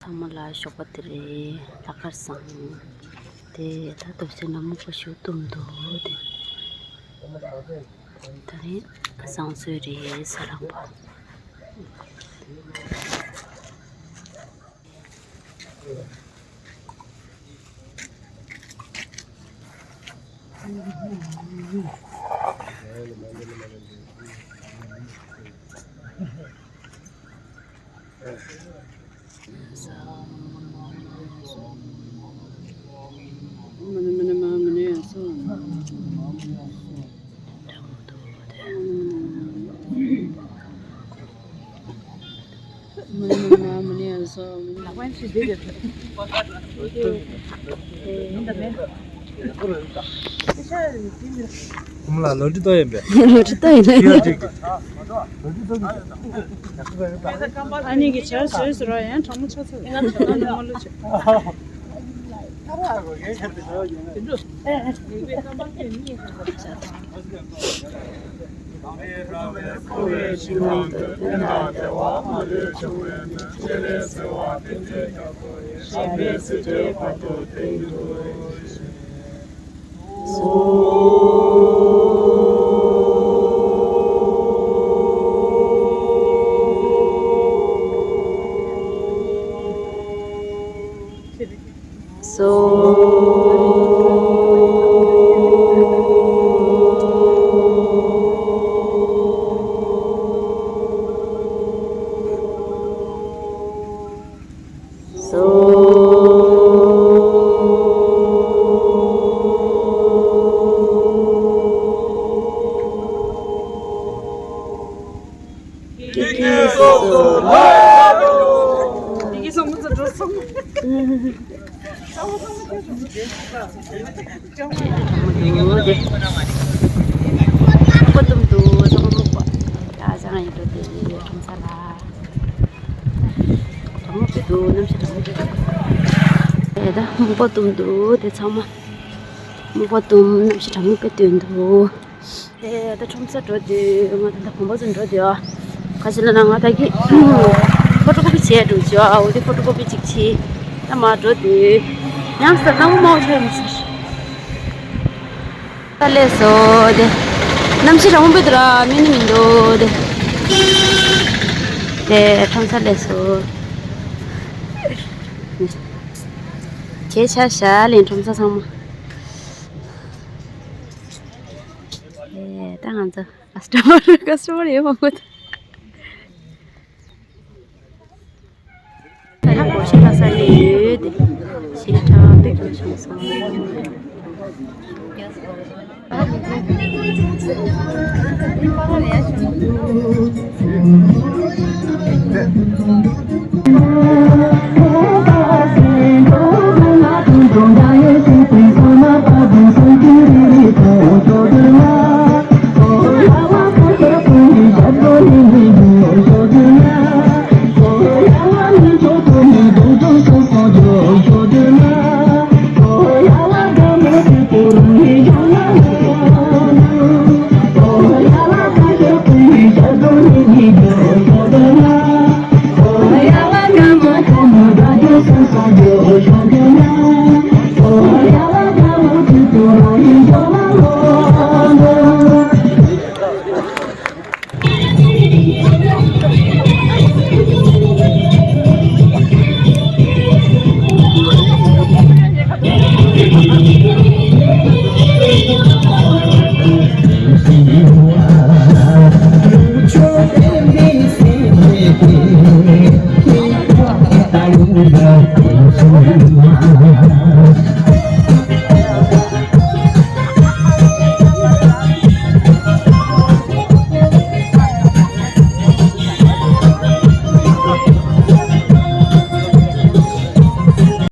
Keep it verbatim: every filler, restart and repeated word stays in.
ཨ་མ་ལགས་ཞོགས་པ་དེ་རེད། ལྷག་དཀར་བཟང་། དེ་ད་སྟོབས་ཆེན་ན་སྨུག་པ་ཞུ་གཏུམ་འདུག་དེ། ད་རེད། བཟང་བཟོས་རེད་ས་རང་པ། ཁོང་ལ་ལོ་ཊི་ཏོ་ཡིན་པས། ལོ་ཊི་ཏོ་ཡིན་ན། ཨ་ནི་གི་ཆར་བཟོས་ཟེར་བ་ཡང་གྲང་མོ་ཆགས་ཚར། ང་ཚོ་ད་ནང་ལོ་ཆེ། ཁོ་གཏུམ་འདུག་ཚང་མ་ལོག་པ། ད་ཅང་ཡིན་འགྲོ་དེ་ཁྲོམ་ས་ལ། གྲང་མོ་སྐྱིད་འདུག་གནམ་གཤིས་གྲང་མོ་སྐྱིད་འདུག་ཨེ་ད་སྨུག་པ་གཏུམ་འདུག་དེ་ཚང་མ། སྨུག་པ་གཏུམ་གནམ་གཤིས་གྲང་མོ་དཔེ་སྟོན་འདུག་དེ་ད་ཁྲོམ་ས་འགྲོ་དུས་ང་ད་ལྟ་གོམ་པ་ཚོ་འགྲོ་དུས་ཨ། ཁ་ཤས་ལ་ན་ང་ད་གི་ཕོ་ཊོ་ཀོ་པི་བྱས་འགྲོ་བྱས་ཨ། འོ་དེ་ཕོ་ཊོ་ཀོ་པི་གཅིག་བྱས། ད་མར་འགྲོ་དུས་ཡང་ས་ནག་པོ་མང་པོ་ཆགས་མི་ཚར། ད་སླེབས་སོང་དེ། གནམ་གཤིས་གྲང་མོ་དཔེ་འདུག་ར། མི་ནི་མི་འདུག་དེ། དེ་ཁྲོམ་ས་སླེབས་སོང་། བྱས་ཆ་བཞག་ལེན་ཁྲོམ་ས་ཚང་མ། ཨེ་ད་ང་ཚོ་ཀ་སི་ཊ་མར་ཀ་སི་ཊ་མར་ཡོད་མ་གོ། ད་ནི་སྒོར་གཞས་ལྷ་ས་ནས་ཡོད་དེ། གཞས་གྲགས་པའི་སྒོར་གཞས་སོང་།